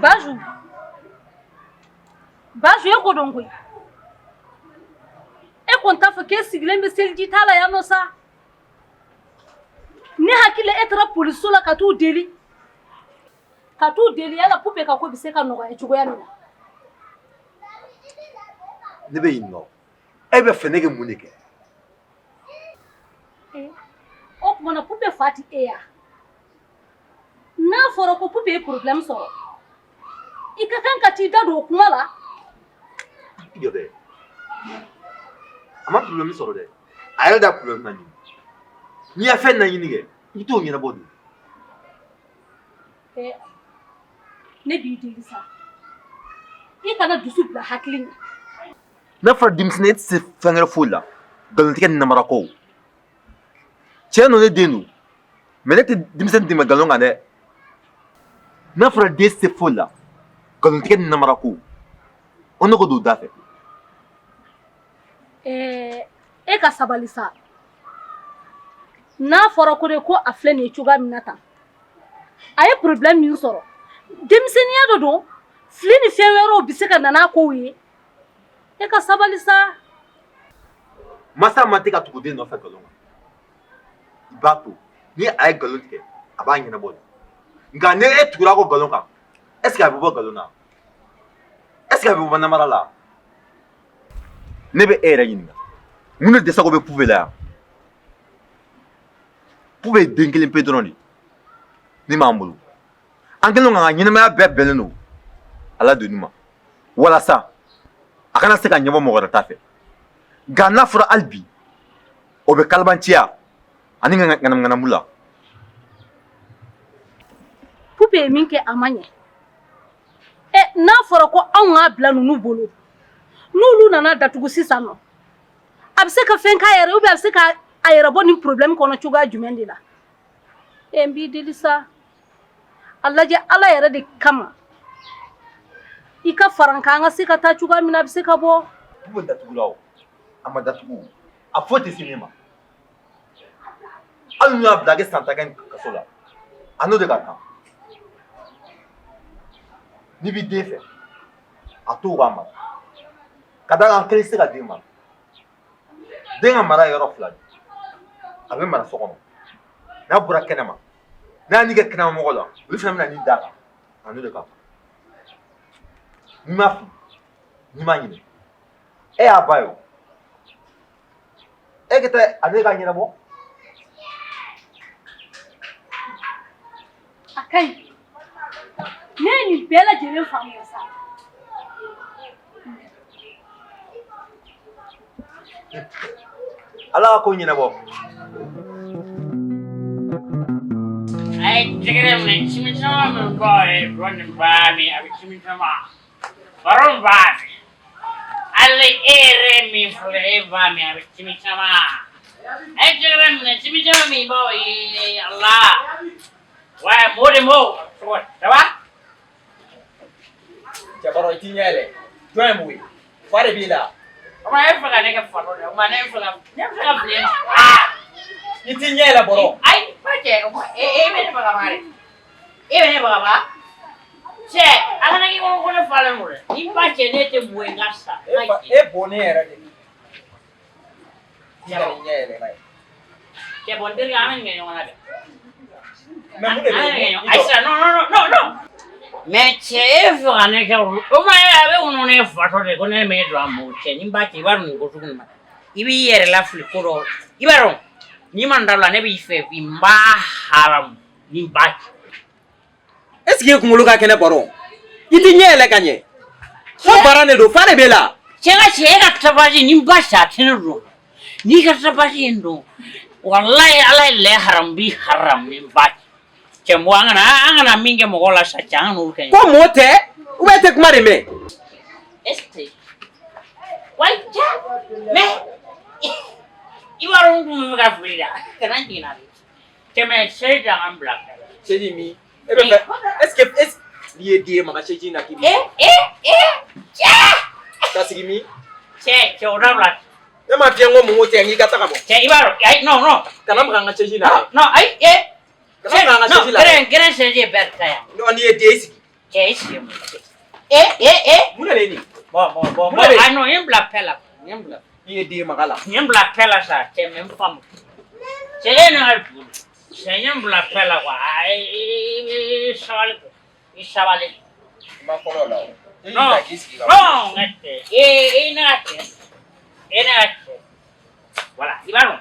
Baju, Baju, e ko dɔn koyi. E kɔni t'a fɔ k'e sigilen bɛ seliji ta la yan nɔ sa. Ne hakili la e taara poliso la ka t'u deli. Ka t'u deli yala Pupe ka ko bɛ se ka nɔgɔya cogoya min na. Ne bɛ ɲininka, e bɛ fɛ ne ka mun de kɛ? O tuma na Pupe fa tɛ e ya? N'a fɔra ko Pupe ye problème sɔrɔ, i ka kan ka t'i da don o kuma la. I jɔ dɛ, a ma problème sɔrɔ dɛ, a yɛrɛ da problème laɲini. N'i ya fɛn laɲini kɛ, i bɛ t'o ɲɛnabɔ de. Ne b'i deli sa, i kana dusu bila hakili ɲɛ. N'a fɔra denmisɛnnin e tɛ se fɛn wɛrɛ foyi la, nkalontigɛ ni namara ko. Tiɲɛ don, ne den don, mais ne tɛ denmisɛnnin dɛmɛ nkalon kan dɛ. N'a fɔra den tɛ se foyi la, nkalontigɛ ni namara ko, o ne ko don da fɛ. Ɛɛ, e ka sabali sa. N'a fɔra ko de ko a filɛ nin ye cogoya min na tan, a ye problème min sɔrɔ, denmisɛnninya dɔ don, fili ni fɛn wɛrɛw bɛ se ka na n'a kow ye. E ka sabali sa. Masa man tɛ ka tugu den nɔfɛ nkalon kan. I b'a to ni a ye nkalon tigɛ, a b'a ɲɛnabɔ de. Nka ni e tugura ko nkalon kan, est ce que a bɛ bɔ nkalon na? Est ce que a bɛ bɔ namara la? Ne bɛ e yɛrɛ ɲininka, mun de dɛsɛko bɛ Pupe la yan? Pupe ye den kelen pe dɔrɔn de min b'an bolo. An kɛlen don k'an ka ɲɛnamaya bɛɛ bɛnnen don a ladonni ma, walasa a kana se ka ɲɛbɔ mɔgɔ wɛrɛ ta fɛ. Nka n'a fɔra hali bi o bɛ kalabanciya ani ŋanamuŋanamu la. Pupe ye min kɛ, a ma ɲɛ. Ɛ, n'a fɔra ko anw k'a bila ninnu bolo, n'olu nana datugu sisan nɔ, a bɛ se ka fɛn k'a yɛrɛ, ou bien a bɛ se ka a yɛrɛ bɔ nin problème kɔnɔ cogoya jumɛn de la? E, n b'i deli sa, a lajɛ Ala yɛrɛ de kama, i ka fara n kan, an ka se ka taa cogoya min na a bɛ se ka bɔ. Pupe datugula o, a ma datugu, a foyi tɛ se ne ma. Hali n'u y'a bila kɛ san 10 kɛ kaso la, a n'o de ka kan. N'i b'i den fɛ, a to k'a mara. Ka d'a kan, kelen tɛ se ka den mara. Den ka mara ye yɔrɔ fila de, a bɛ mara so kɔnɔ, n'a bɔra kɛnɛma, n'a y'a ni kɛ kɛnɛma mɔgɔ la, olu fana bɛna ni d'a kan. A n'o de ka kan. N'i ma fili, n'i ma ɲinɛ, e y'a ba ye o, e ka taa ale ka ɲɛnabɔ. A ka ɲi, ne ye nin bɛɛ lajɛlen faamuya sa. Ala ka ko ɲɛnabɔ. A ye tɛgɛrɛ minɛ, simi caman min bɔ ye dɔɔnin b'a min, a bɛ simi caman baro b'a min. Hali e yɛrɛ min filɛ, e b'a min, a bɛ simi caman. A ye tɛgɛrɛ minɛ, simi caman min b'aw ye ala. Ouais, mot de mot. Ça va? Cɛkɔrɔ, i t'i ɲɛ yɛlɛ. Jɔn ye mun ye? Fa de b'i la. O ma e fɛ ka ne kɛ fatɔ de ye. O ma ne fɛ ka ne bɛ se ka fili e ma. Ah! I t'i ɲɛ yɛlɛ bɔrɔ. Ayi, ba cɛ, o ma e bɛ ne baga de. E bɛ ne baga ba? Cɛ, a kana k'i kɔnɔ ko ne falen don dɛ. Ni ba cɛ, ne tɛ mɔ ye n ka sa. E fa, e bonnen yɛrɛ de. I kana i ɲɛ yɛlɛ n'a ye. Cɛ, bɔn n terikɛ, an bɛ nin kɛ ɲɔgɔn na dɛ. Mais mun de bɛ An bɛ yen? nin kɛ ɲɔgɔn. Ayi sisan, non, non, non, non. Mais cɛ, e fɛ ka ne kɛ o ma, e a bɛ kɔnɔ ne fatɔ de ko ne m'e don a mɔ. Cɛ, ni ba cɛ, i b'a dɔn nin ko sugu nin ma. I b'i yɛrɛ lafili ko dɔ. I b'a dɔn n'i ma n dabila, ne b'i fɛ bi, n b'a haramu ni n ba cɛ. Est ce que e kunkolo ka kɛnɛ bɔrɔ? I t'i ɲɛ yɛlɛ ka ɲɛ. Ko baara de don, fa de b'e la. Cɛ ka cɛ, e ka tapage ni n ba cɛ, a tɛ ne dɔn. N'i ka tapage ye n dɔn, walayi Ala ye lɛ haram bi haram ni n ba cɛ. Cɛ mɔ, an kana min kɛ mɔgɔw la sa, cɛ, an kan'olu kɛ. Ko mɔ tɛ, ou bien e tɛ kuma de mɛn? Est ce que wayi cɛ, mais I b'a dɔn n kun bɛ fɛ ka fili da. Kana ɲinɛ dɛ. Cɛ mais chaise ta ka n bila kɛrɛfɛ. Chaise min e bɛ fɛ, est ce que est n'i ye den ye maga chaise in na k'i b'i Eh eh eh cɛ! Ka sigi min? Cɛ, cɛ, o dabila. Ne m'a f'i ye n ko mun ko tɛ n k'i ka taga bɔ. Cɛ, i b'a dɔn, ayi, non non. Kana maga n ka chaise la Non dɛ. non, ayi, eh. Kana maga n ka chaise la dɛ. Gɛrɛ gɛrɛ, chaise ye bɛɛ ta yan. Non, n'i ye den ye, i sigi. Cɛ, i sigi mun? Eh eh eh. Mun de bɛ nin? Bon bon bon Mun bon. de bɛ yen? Ah non, n ye n bila paix la. N ye n bila. N'i ye den maga la. N ye n bila paix la sa, cɛ, mais n faamu. Cɛ, e ye ne ka dugu. Cɛ, n ye n bila paix la quoi. Ah, i sabali quoi. I sabali. I ma kɔnɔ la o. E y'i Non. ta k'i sigi ka. Non, n ka cɛ. E ne ka cɛ. E ne ka cɛ. Voilà, i b'a dɔn.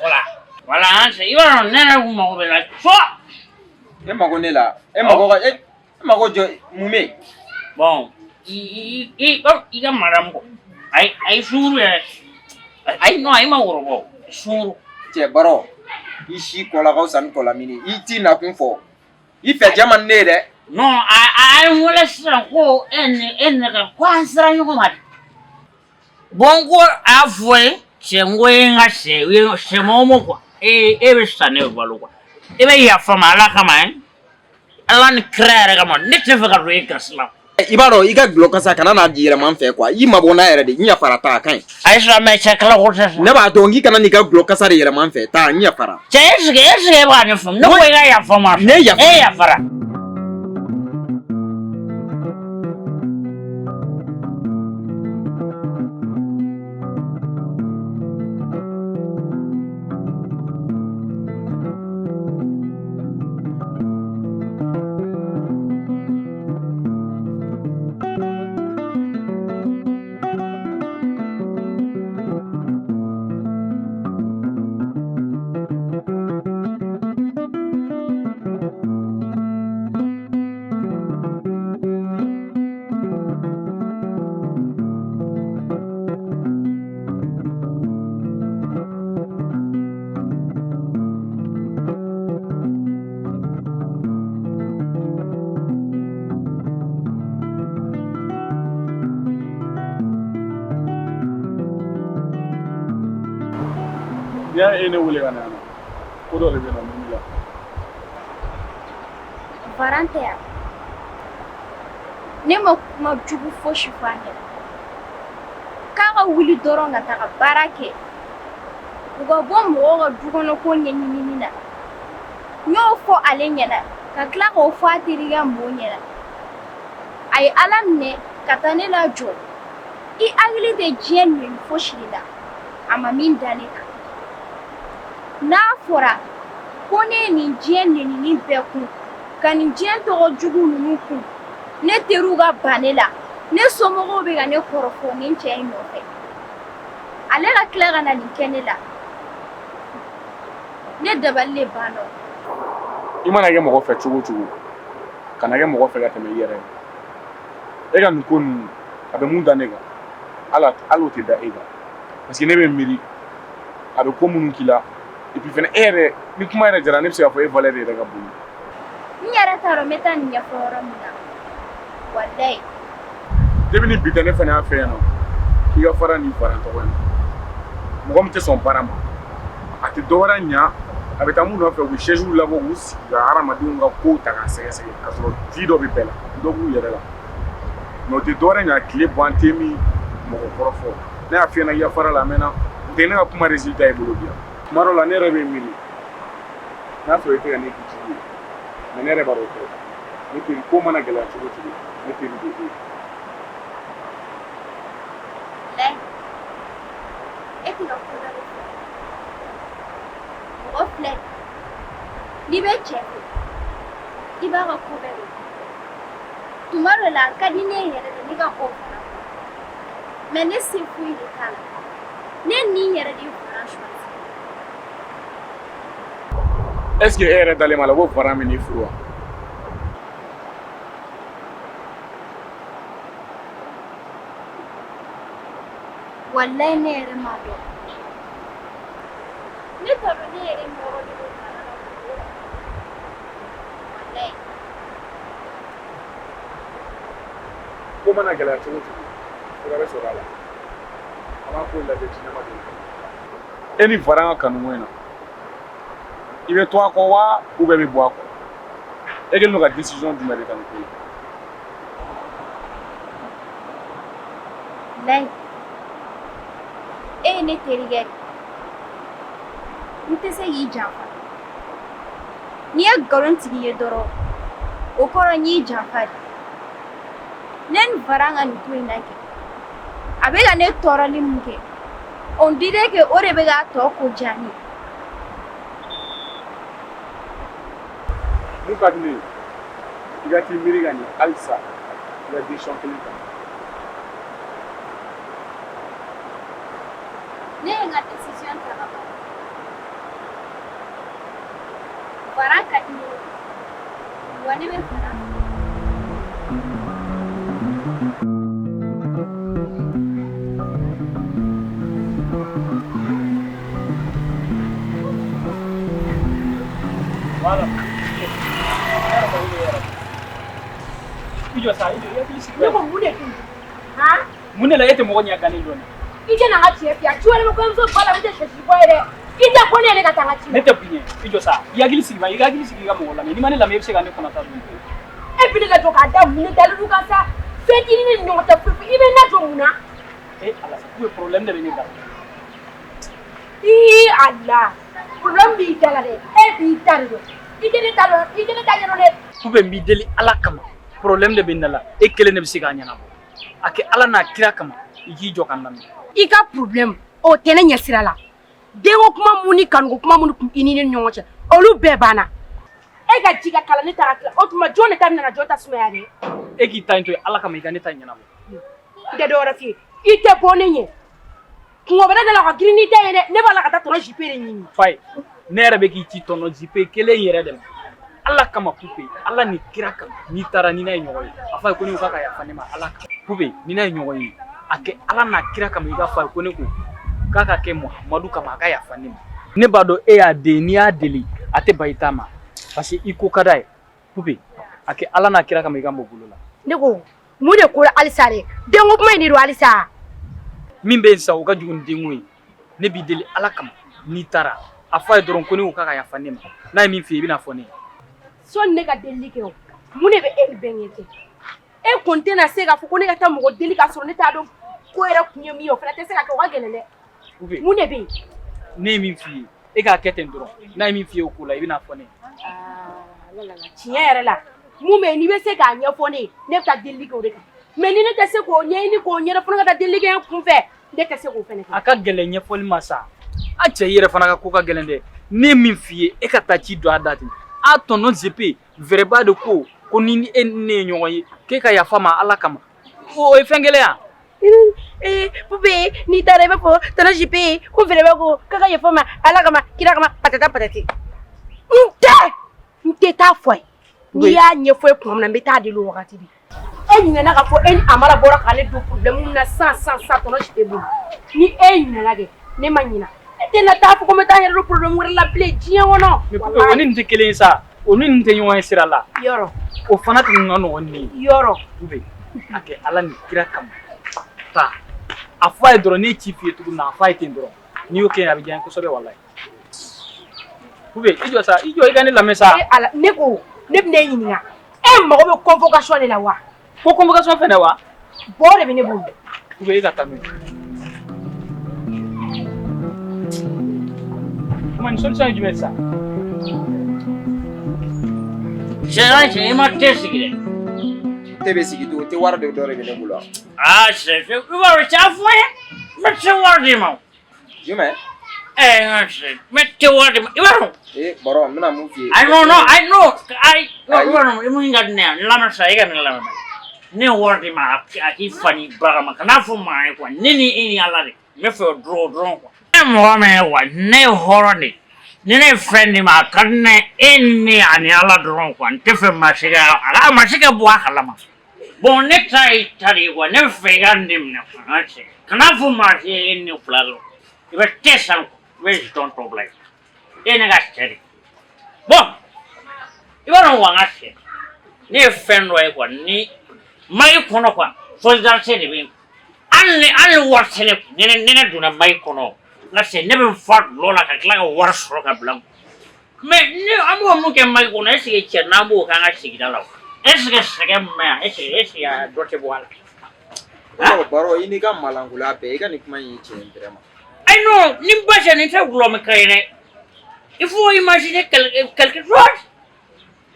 Voilà. Voilà, an cɛ, i b'a dɔn ne yɛrɛ kun mago bɛ la cɔ. E mago ne la. E mago ka e mago jɔ mun bɛ yen? Bon, i i i i ka madame ko. Ayi, ayi, sunkuru yɛrɛ. Ayi, non, ayi ma woro bɔ. Sunkuru. Cɛ Baro, i si kɔla ka fisa ni kɔlamini ye. I t'i nakun fɔ. I fɛ jɛ man di ne ye dɛ. Non, a ye n wele sisan ko e ni ne ka ko an sera ɲɔgɔn ma de. Bon, ko a y'a fɔ ye cɛ, n ko e ye n ka sɛ ye sɛ mɔgɔ quoi. E bɛ sa, ne bɛ balo quoi. E bɛ yafa n ma Ala kama ye. Ala ni kira yɛrɛ kama, ne tɛ fɛ ka don e gasi la. I b'a dɔn i ka gulɔ kasa kana n'a yɛlɛma n fɛ quoi. I mabɔ n'a yɛrɛ de, n yafara, taa, a ka ɲi. Ayi sa, mais cɛ, kala ko tɛ sa. Ne b'a dɔn k'i kana n'i ka gulɔ kasa de yɛlɛma n fɛ. Taa, n yafara. Cɛ, est ce que e b'a ne faamu? Ne ko i ka yafa n ma. Ne yafara. E yafara. N'i y'a ye e ne wele ka na yan nɔ, ko dɔ de bɛ na mun b'i la. Varan tɛ yan. Ne ma kuma jugu fosi fɔ a ɲɛna. K'a ka wuli dɔrɔn ka taga baara kɛ. U ka bɔ mɔgɔw ka du kɔnɔ ko ɲɛɲinini na. N y'o fɔ ale ɲɛna ka tila k'o fɔ a terikɛ mɔgɔw ɲɛna. A ye Ala minɛ ka taa ne lajɔ. I hakili tɛ diɲɛ nɛni fosi de la. A ma min da ne kan. N'a fɔra ko ne ye nin diɲɛ nenini bɛɛ kun, ka nin diɲɛ tɔgɔ jugu ninnu kun, ne teriw ka ban ne la, ne somɔgɔw bɛ ka ne kɔrɔfɔ nin cɛ in nɔfɛ, ale ka tila ka na nin kɛ ne la, ne dabali de banna. I mana kɛ mɔgɔ fɛ cogo o cogo, kana kɛ mɔgɔ fɛ ka tɛmɛ i yɛrɛ kan. E ka nin ko ninnu, a bɛ mun da ne kan, ala hali o tɛ da e kan, parce que ne bɛ miiri a bɛ ko minnu k'i la. Et puis fɛnɛ, e yɛrɛ ni kuma yɛrɛ jara, ne bɛ se k'a fɔ e valeur yɛrɛ ka bon. N yɛrɛ t'a dɔn n bɛ taa nin ɲɛfɔ yɔrɔ min na, walayi. Depuis ni bi tɛ, ne fana y'a fɛ yan nɔ k'i ka fara nin fara tɔgɔ in na. Mɔgɔ min tɛ sɔn baara ma, a tɛ dɔ wɛrɛ ɲa, a bɛ taa mun nɔfɛ, u bɛ chaise labɔ k'u sigi ka hadamadenw ka kow ta k'a sɛgɛsɛgɛ, k'a sɔrɔ vie dɔ bɛ bɛɛ la, dɔ b'u yɛrɛ la, mais o tɛ dɔ wɛrɛ ɲa tile bɔ an tɛ min mɔgɔ kɔrɔ fɔ. Ne y'a f'i ɲɛna k'i ka fara la, a mɛnna. O tɛ ne ka kuma résultat ye bolo bi yan. Tuma dɔw la, ne yɛrɛ bɛ miiri n'a sɔrɔ i tɛ ka ne k'i jugu ye, mais ne yɛrɛ b'a dɔn o tɛ. Ne teri, ko mana gɛlɛya cogo o cogo, ne teri de e ye. Walayi, e tɛ ka ko dɔ de fɔ. Mɔgɔ filɛ, n'i bɛ cɛ fɛ, i b'a ka ko bɛɛ de kɛ. Tuma dɔ la, a ka di ne yɛrɛ de ne ka o fana fɔ, mais ne se foyi de t'a la. Ne ni yɛrɛ de ye Varan choisi. Est ce que e yɛrɛ dalen b'a la ko Varan bɛ n'i furu wa? Walayi, ne yɛrɛ m'a dɔn. Ne t'a dɔn ne yɛrɛ nɔrɔ de bɛ Varan na walayi. Ko mana gɛlɛya cogo o cogo, fura bɛ sɔrɔ a la. An b'a ko lajɛ jinɛma de la. E ni Varan ka kanuko in na, i bɛ to a kɔ wa ou bien i bɛ bɔ a kɔ? E kɛlen don ka décision jumɛn de ta nin ko in na? Layi, e ye ne terikɛ de ye. N tɛ se k'i janfa. N'i ye nkalon tigɛ i ye dɔrɔn, o kɔrɔ n y'i janfa de. Ne ni Varan ka nin ko in na kɛ, a bɛ ka ne tɔɔrɔli min kɛ, on dirait que o de bɛ k'a tɔ ko diya ne ye. Mun ka di ne ye, i ka t'i miiri ka ɲɛ halisa i ka décision kelen ta. Ne ye n ka décision ta ka ban. Varan ka di ne ye, wa ne bɛ Varan fɛ. Voilà. I jɔ sa, i jɔ, i hakili sigi. Ne ko mun de kɛ han? Mun de la e tɛ mɔgɔ ɲɛ gannen dɔn? I tɛ na n ka tiɲɛ f'i ye, ci wɛrɛ bɛ kɔɲɔmuso ba la, min tɛ sɛsi bɔ ye dɛ. I tɛ ko ne ye ne ka taa n ka ci la. Ne tɛ bonya, i jɔ sa, i hakili sigi ba, i hakili sigi i ka mɔgɔ lamɛn. N'i ma ne lamɛn, i bɛ se ka ne kɔnɔta dun. E bɛ ne lajɔ k'a da mun dalilu kan sa? Fɛn t'i ni ne ni ɲɔgɔn cɛ foyi foyi, i bɛ ne lajɔ mun na? E Ala sa, ou problème de bɛ ne da la. Ii Ala, problème b'i da la dɛ, e b'i ta de dɔn. I tɛ ne ta dɔn, i tɛ ne ta ɲɛdɔn dɛ. Ou bien n b'i deli Ala kama, problème de bɛ ne la, e kelen de bɛ se k'a ɲɛnabɔ. A kɛ Ala n'a kira kama, i k'i jɔ ka n lamɛn. I ka problème, o tɛ ne ɲɛsira la. Denko kuma mun ni kanuko kuma mun tun i ni ne ni ɲɔgɔn cɛ, olu bɛɛ banna. E ka ji ka kalan, ne ta ka tila. O tuma jɔn de ta bɛna na jɔn ta sumaya dɛ? E k'i ta in to yen Ala kama, i ka ne ta in ɲɛnabɔ. N tɛ dɔwɛrɛ f'i ye, i tɛ bɔ ne ɲɛ. Kungo bɛ ne da la ka girin n'i ta ye dɛ. Ne b'a la ka taa tɔnɔ jipe de ɲini. Faye, ne yɛrɛ bɛ k'i ci tɔnɔ jipe kelen yɛrɛ de ma. Ala kama Pupe, Ala ni kira kama, n'i taara ni n'a ye ɲɔgɔn ye, a f'a ye ko ne ko k'a ka yafa ne ma Ala kama. Pupe, ni n'a ye ɲɔgɔn ye, a kɛ Ala n'a kira kama, i k'a f'a ye ko ne ko k'a ka kɛ Muhamadu kama, a ka yafa ne ma. Ne b'a dɔn e y'a den, n'i y'a deli, a tɛ ban i ta ma, parce que i ko ka d'a ye. Pupe, a kɛ Ala n'a kira kama, i ka bɔ bolo la. Ne ko mun de ko halisa dɛ? Denko kuma in de don halisa. Min bɛ yen sisan, o ka jugu ni denko ye. Ne b'i deli Ala kama, n'i taara, a f'a ye dɔrɔn ko ne ko k'a ka yafa ne ma. N'a ye min f'i ye, i bɛna fɔ ne ye. Sɔni ne ka delili kɛ o, mun de bɛ e ni bɛnkɛ cɛ? E kɔni tɛna se k'a fɔ ko ne ka taa mɔgɔ deli k'a sɔrɔ ne t'a dɔn ko yɛrɛ kun ye min ye, o fana tɛ se ka kɛ, o ka gɛlɛn dɛ. Pupe, mun de bɛ yen? Ne ye min f'i ye, e k'a kɛ ten dɔrɔn. N'a ye min f'i ye o ko la, i bɛna fɔ ne ye. Tiɲɛ yɛrɛ la, mun bɛ yen n'i bɛ se k'a ɲɛfɔ ne ye, ne bɛ taa delili kɛ o de kan. Mais ni ne tɛ se k'o ɲɛɲini k'o ɲɛdɔn fo ne ka taa delili kɛ n kun fɛ, ne tɛ se k'o fana kɛ. A ka gɛlɛn ɲɛfɔli ma sa. A cɛ, i yɛrɛ fana ka ko ka gɛlɛn dɛ. Ne ye min f'i ye, e ka taa ci don a da ten. A tɔnɔ zepe wɛrɛba de ko ko ni e ni ne ye ɲɔgɔn ye, k'e ka yafa ma Ala kama. O ye fɛn gɛlɛn ya? Ee Pupe, n'i taara i b'a fɔ tɔnɔ jipe ko wɛrɛba ko k'a ka yafa ma Ala kama kira kama patata patati. N tɛ taa fɔ a ye. N'i y'a ɲɛfɔ ye tuma min na, n bɛ taa deli o wagati de. E ɲinɛna k'a fɔ e ni Amara bɔra k'ale don problème min na sisan sisan sisan tɔnɔ jipe bolo. Ni e ɲinɛna kɛ, ne ma ɲina. Ne tɛna taa fɔ ko n bɛ taa n yɛrɛ don problème wɛrɛ la bilen diɲɛ kɔnɔ. Mais Pupe, o ni nin tɛ kelen ye sa. O ni nin tɛ ɲɔgɔn ye sira la. Yɔrɔ. O fana tun ka nɔgɔn ni ne ye. Yɔrɔ. Pupe, a kɛ Ala ni kira kama. Taa. A fɔ a ye dɔrɔn, ne ye ci f'i ye cogo min na, a fɔ a ye ten dɔrɔn. N'i y'o kɛ, a bɛ diya n ye kosɛbɛ walayi. Pupe, i jɔ sa, i jɔ i ka ne lamɛn sa. E Ala, ne ko, ne bɛna e ɲininka. E mago bɛ convocation de la wa? Ko convocation fɛnɛ wa? Bɔ de bɛ ne bolo. Pupe, e ka taa n'o ye. Kuma nin solution ye jumɛn ye sisan? Sɛ sɛ, i ma te sigi dɛ. Te bɛ sigi cogo, te wari de dɔ de bɛ ne bolo. Aa sɛ, i b'a dɔn cɛ, a fɔ n ye, n bɛ te wari d'i ma. Jumɛn? Ɛ n ka sɛ, n bɛ te wari d'i ma, i b'a dɔn. Ee Bɔrɔ, n bɛna mun f'i ye? Ayi, non non, ayi non, ayi, i b'a dɔn min ka di ne ye, n lamɛn sa, e ka ne lamɛn. Ne ye wari d'i ma, a k'i fa ni ba kama, kan'a fɔ maa ye quoi, ne ni e ni Ala de, n bɛ fɛ o dɔrɔn dɔrɔn quoi. Ne mɔgɔ min ye quoi, ne ye hɔrɔn de ye. Ni ne ye fɛn d'i ma, a ka di ne e ni ne ani Ala dɔrɔn quoi, n tɛ fɛ maa si ka a maa si ka bɔ a kalama. Bon, ne ta ye ta de ye quoi, ne bɛ fɛ i ka nin de minɛ quoi, n ka cɛ. Kan'a fɔ maa si ye, e ni ne fila dɔrɔn. I bɛ te san, i bɛ jetɔn tɔ bila yen. E ne ka cɛ de. Bon, i b'a dɔn wa, n ka cɛ, ne ye fɛn dɔ ye quoi, ni Mali kɔnɔ quoi, solidarité de bɛ yen. Hali ni wari tɛ ne kun, ni ne donna Mali kɔnɔ, N ka cɛ, ne bɛ n fa dulɔ la ka tila ka wari sɔrɔ ka bila n kun. Mais ni an b'o mun kɛ Mali kɔnɔ, est ce que cɛ n'an b'o kɛ an ka sigida la o? Est ce que sɛgɛn min bɛ yan, est ce que dɔ tɛ bɔ a la? Ɔ Baro, i n'i ka malankolon bɛɛ, i ka nin kuma in ye tiɲɛ ye vraiment. Ayi non, ni ba cɛ nin tɛ gulɔ min ka ye dɛ. Il faut imaginer quelque chose.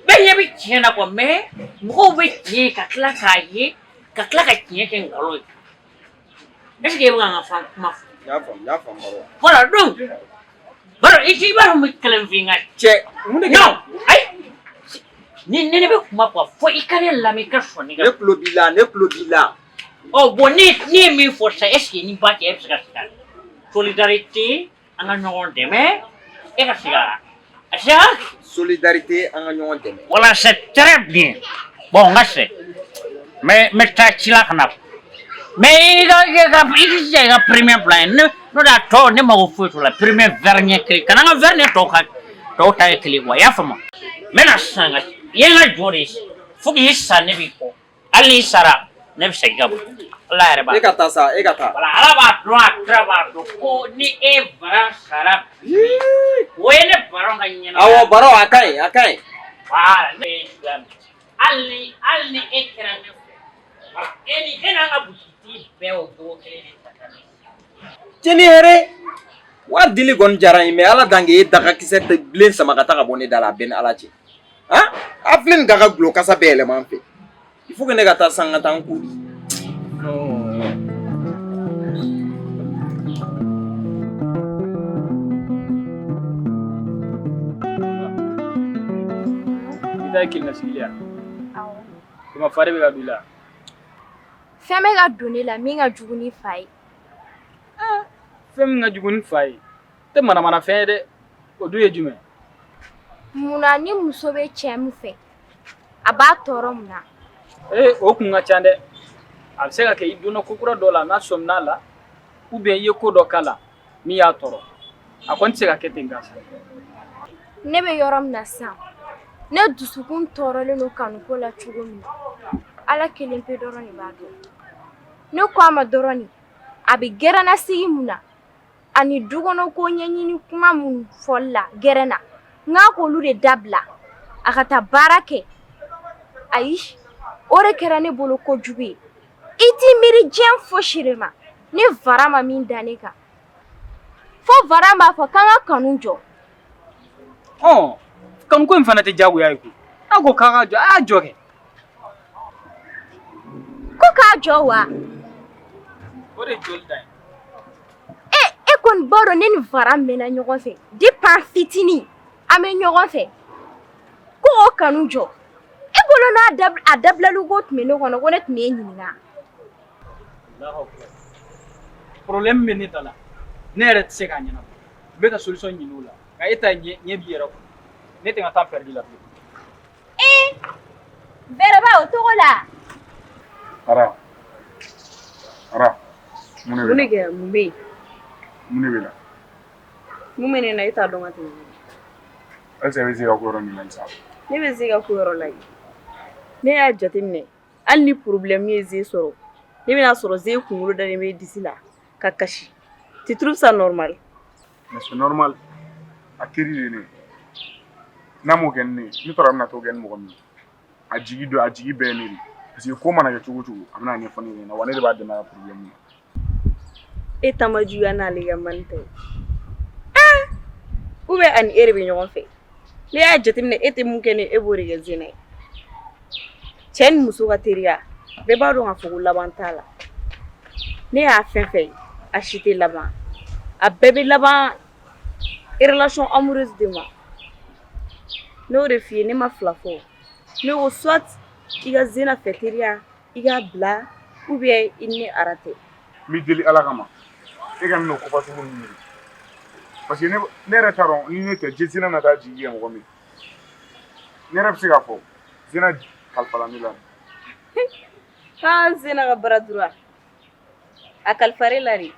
Bɛɛ ɲɛ bɛ tiɲɛ na quoi, mais mɔgɔw bɛ tiɲɛ ka tila k'a ye, ka tila ka tiɲɛ kɛ nkalon ye. Est ce que e bɛ ka n ka fan kuma fɔ? N y'a faamu, n y'a faamu Baro. Voilà donc, Baro, i b'a dɔn n bɛ kelen f'i ɲɛna. Cɛ, mun de kɛra? Non, ayi. Ni ne bɛ kuma quoi, fo i ka ne lamɛn, i ka sɔn ne ka. Ne tulo b'i la, ne tulo b'i la. Ɔ bon, ne ye min fɔ sisan, est ce que ni ba cɛ e bɛ se ka segin a kan? Solidarité, an ka ɲɔgɔn dɛmɛ, e ka segin a kan. A se Solidarité, an ka ɲɔgɔn dɛmɛ. Voilà, c'est très bien. Bon, n ka se. N bɛ taa ci la ka na. Mais i ka i jija i ka premier bila yen. Ne n'o tɛ a tɔ ne mago foyi t'o la. Premier verre ɲɛ kelen. Kana n ka verre ni tɔw ka tɔw ta ye kelen quoi. I y'a faamu? N bɛ na sisan ka i ye n ka jɔ de fo k'i sa ne b'i kɔ. Hali n'i sara ne bɛ segin ka bɔ. Ala yɛrɛ b'a E ka taa sa, e ka taa. Voilà, Ala b'a dɔn, a kira b'a dɔn ko ni e Baran sara bi, o ye ne Baran ka ɲɛnamaya. Awɔ Baro, a ka ɲi, a ka ɲi. Voilà, ne ye suguya min. Hali ni e kɛra ne fɛ, voilà, e ni e n'an ka butigitigi bɛɛ o jogo kelen de ta ka ne. Cɛ ni hɛrɛ. Wari dili kɔni diyara n ye, mais Ala dan k'e dagakisɛ tɛ bilen sama ka taa ka bɔ ne da la, a bɛɛ ni Ala cɛ. Han? A filɛ nin ka ka gulɔ kasa bɛɛ yɛlɛma an fɛ. Il faut que ne ka taa san ka taa n ko de. Non. I ta ye kelen sigili ya? Awɔ. Komi fa de bɛ ka don i la. Fɛn bɛ ka don ne la min ka jugu ni fa ye. Fɛn min ka jugu ni fa ye tɛ manamana fɛn ye dɛ. O dun ye jumɛn? Munna ni muso bɛ cɛ min fɛ, a b'a tɔɔrɔ mun na? Ee, o kun ka ca dɛ. A bɛ se ka kɛ i donna ko kura dɔ la n'a sɔmina la, ou bien i ye ko dɔ k'a la min y'a tɔɔrɔ. A kɔni tɛ se ka kɛ ten gansan. Ne bɛ yɔrɔ min na sisan, ne dusukun tɔɔrɔlen don kanuko la cogo min na, Ala kelen pe dɔrɔn de b'a dɔn. Ne ko a ma dɔrɔn de, a bɛ gɛrɛnnasigi mun na ani dukɔnɔ ko ɲɛɲini kuma minnu fɔli la gɛrɛn na, n k'a k'olu de dabila, a ka taa baara kɛ. Ayi, o de kɛra ne bolo kojugu ye. I t'i miiri diɲɛ fosi de ma ni Vara ma min da ne kan. Fo Vara b'a fɔ k'an ka kanu jɔ. Ɔ, kanuko in fana tɛ diyagoya ye koyi. N'a ko k'a ka jɔ, a y'a jɔ kɛ. Ko k'a jɔ wa? O de ye jɔli dan ye. E kɔni b'a dɔn ne ni Vara mɛnna ɲɔgɔn fɛ depuis an fitinin, an bɛ ɲɔgɔn fɛ. Ko o kanu jɔ. E bolo n'a a dabilali ko tun bɛ ne kɔnɔ ko ne tun b'e ɲininka. Allahu akbar. Problème bɛ ne ta la. Ne yɛrɛ tɛ se k'a ɲɛnabɔ. N bɛ ka solution ɲini o la. Nka e ta ɲɛ ɲɛ b'i yɛrɛ kɔnɔ. Ne tɛ n ka temps perdu la bilen. Ee, Bɛrɛba o togo la. Ara, Ara, mun de bɛ Mun de la? kɛra? Mun bɛ yen? Mun de bɛ la? Mun bɛ ne na, e t'a dɔn ka tɛmɛ ne kan. Est-ce que e bɛ se ka ko yɔrɔ min la sisan? Ne bɛ se ka ko yɔrɔ la yen. Ne y'a jateminɛ, hali ni problème ye Ze sɔrɔ, ne bɛna sɔrɔ Ze kunkolo dalen bɛ disi la ka kasi. Tu trouves ça normal? Mais c'est normal. A teri de ye ne ye. N'a m'o kɛ ni ne ye, ne taara a bɛna t'o kɛ ni mɔgɔ min ye. A jigi don, a jigi bɛɛ ye ne de ye. Parce que ko mana kɛ cogo o cogo, a bɛna ɲɛfɔ ne ɲɛna wa ne de b'a dɛmɛ a ka problème na. E ta ma juguya n'ale ka mani ta ye. Ah! Ou bien ani e de bɛ ɲɔgɔn fɛ. Ne y'a jateminɛ, e tɛ mun kɛ ne, e b'o de kɛ Zena ye. Cɛ ni muso ka teriya, bɛɛ b'a dɔn k'a fɔ ko laban t'a la. Ne y'a fɛn fɛn ye, a si tɛ laban. A bɛɛ bɛ laban relation amoureuse de ma. Ne y'o de f'i ye, ne ma fila fɔ. Ne ko soit i ka Zena fɛ teriya, i k'a bila, ou bien i ni ne arrêter. N b'i deli Ala kama, e ka n'o ko fasugu ninnu miiri. Parce que ne yɛrɛ t'a dɔn ni ne tɛ Zena bɛna taa jigi kɛ mɔgɔ min. Ne yɛrɛ bɛ se k'a fɔ Zena kalifala ne la. Ah, Zena ka bara droit. A kalifara e la de.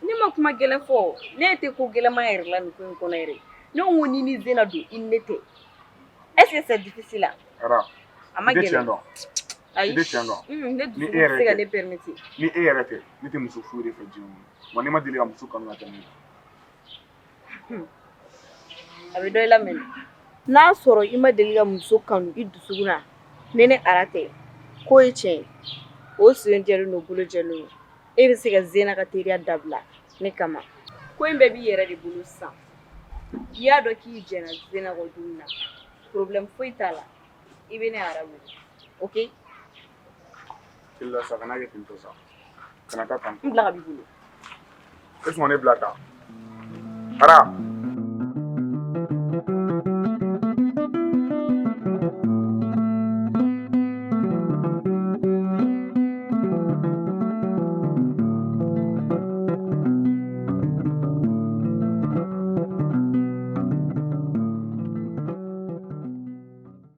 Ne ma kuma gɛlɛn fɔ. Ne tɛ ko gɛlɛnman yɛrɛ la nin ko in kɔnɔ yɛrɛ. Ne ko ni ni Zena don, i ni ne tɛ. Est-ce que c'est difficile là? Ara, A ma i tɛ tiɲɛ gɛlɛn. dɔn. Ayi. I tɛ tiɲɛ dɔn. Ne Ni dusukun e tɛ yɛrɛ se ka tɛ. ne permettre. Ni e yɛrɛ tɛ, ne tɛ muso foyi de fɛ diɲɛ kɔnɔ. Wa ne ma deli ka muso kanu ka tɛmɛ e kan. A bɛ dɔn i la mɛnɛ. N'a sɔrɔ i ma deli ka muso kanu i dusukun na, ni ne Ara tɛ, k'o ye tiɲɛ ye. O sen jɛlen don, bolo jɛlen don. E bɛ se ka Zena ka teriya dabila ne kama. Ko in bɛɛ b'i yɛrɛ de bolo sisan. I y'a dɔn k'i jɛnna Zena kɔ don min na, problème foyi t'a la. I bɛ ne Ara wele, ok? Teliya sa, kana kɛ ten tɔ sa. Kana taa tan. N bila ka b'i bolo. E sɔn ne bila tan. Ara.